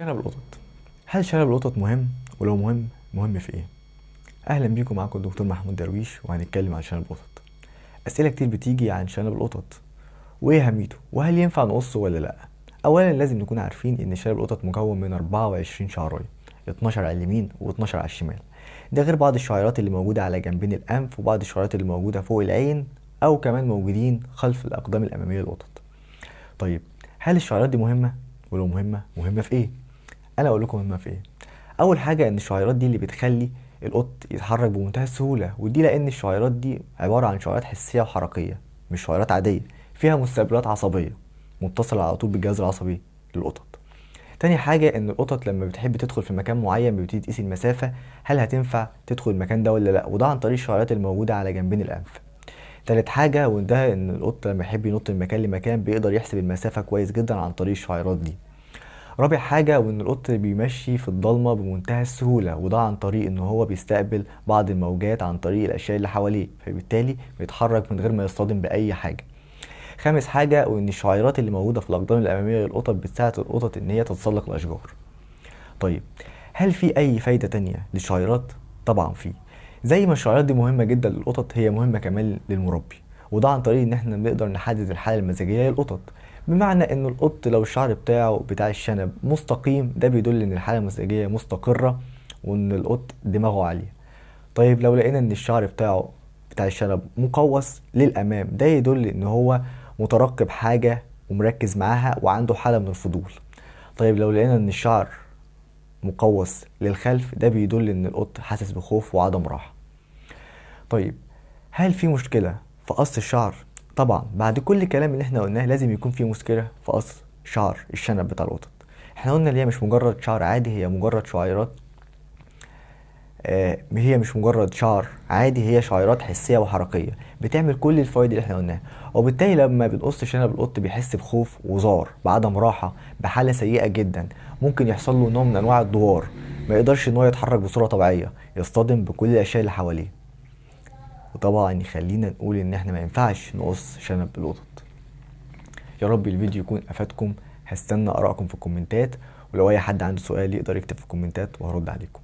شنب القطط. هل شنب القطط مهم؟ ولو مهم، مهم في ايه؟ اهلا بيكم، معاكم الدكتور محمود درويش، وهنتكلم عن شنب القطط. اسئلة كتير بتيجي عن شنب القطط وايه اهميته، وهل ينفع نقصه ولا لا. اولا لازم نكون عارفين ان شنب القطط مكون من 24 شعرايه، 12 على اليمين و12 على الشمال، ده غير بعض الشعيرات اللي موجودة على جنبين الانف وبعض الشعيرات اللي موجودة فوق العين، او كمان موجودين خلف الاقدام الامامية للقطط. طيب هل الشعيرات دي مهمة؟ ولو مهمة، مهمة في ايه؟ انا اقول لكم مهمة في ايه. اول حاجة ان الشعيرات دي اللي بتخلي القط يتحرك بمنتهى السهولة، ودي لان الشعيرات دي عبارة عن شعيرات حسية وحركيه، مش شعيرات عادية، فيها مستقبلات عصبية متصلة على طول بالجهاز العصبي للقطط. تاني حاجة ان القطط لما بتحب تدخل في مكان معين بتبتدي تقيس المسافة، هل هتنفع تدخل المكان ده ولا لا، وده عن طريق الشعيرات الموجودة على جنبين الانف. تالت حاجة وده ان القط لما يحب ينط من مكان لمكان بيقدر يحسب المسافة كويس جدا عن طريق الشعيرات دي. رابع حاجة وان القط بيمشي في الضلمة بمنتهى السهولة، وده عن طريق ان هو بيستقبل بعض الموجات عن طريق الاشياء اللي حواليه، فبالتالي بيتحرك من غير ما يصطدم بأي حاجة. خامس حاجة وان الشعيرات اللي موجودة في الأقدام الأمامية للقطط بتساعد القطط ان هي تتسلق الأشجار. طيب هل في أي فايدة تانية للشعيرات؟ طبعا في. زي ما الشعيرات دي مهمة جدا للقطط، هي مهمة كمان للمربي، وده عن طريق ان احنا بنقدر نحدد الحالة المزاجية للقطط. بمعنى ان القط لو الشعر بتاعه بتاع الشنب مستقيم، ده بيدل ان الحالة المزاجية مستقرة وان القط دماغه عالية. طيب لو لقينا ان الشعر بتاعه بتاع الشنب مقوس للأمام، ده يدل ان هو مترقب حاجة ومركز معاها وعنده حالة من الفضول. طيب لو لقينا ان الشعر مقوس للخلف، ده بيدل ان القط حاسس بخوف وعدم راحة. طيب هل في مشكلة في قص الشعر؟ طبعا بعد كل الكلام اللي احنا قلناه لازم يكون في مشكلة في قص شعر الشنب بتاع القطط. احنا قلنا ان هي مش مجرد شعر عادي، هي مجرد شعيرات، هي مش مجرد شعر عادي، هي شعيرات حسية وحركية بتعمل كل الفوائد اللي احنا قلناها. وبالتالي لما بنقص شنب القط بيحس بخوف وذعر، بعدم راحة، بحالة سيئة جدا، ممكن يحصل له نوع من انواع الدوار، ما يقدرش ان هو يتحرك بصورة طبيعية، يصطدم بكل الاشياء اللي حواليه. وطبعا يخلينا نقول ان احنا ما ينفعش نقص شنب القطط. يا رب الفيديو يكون افادكم، هستنى ارائكم في الكومنتات، ولو اي حد عنده سؤال يقدر يكتب في الكومنتات وهرد عليكم.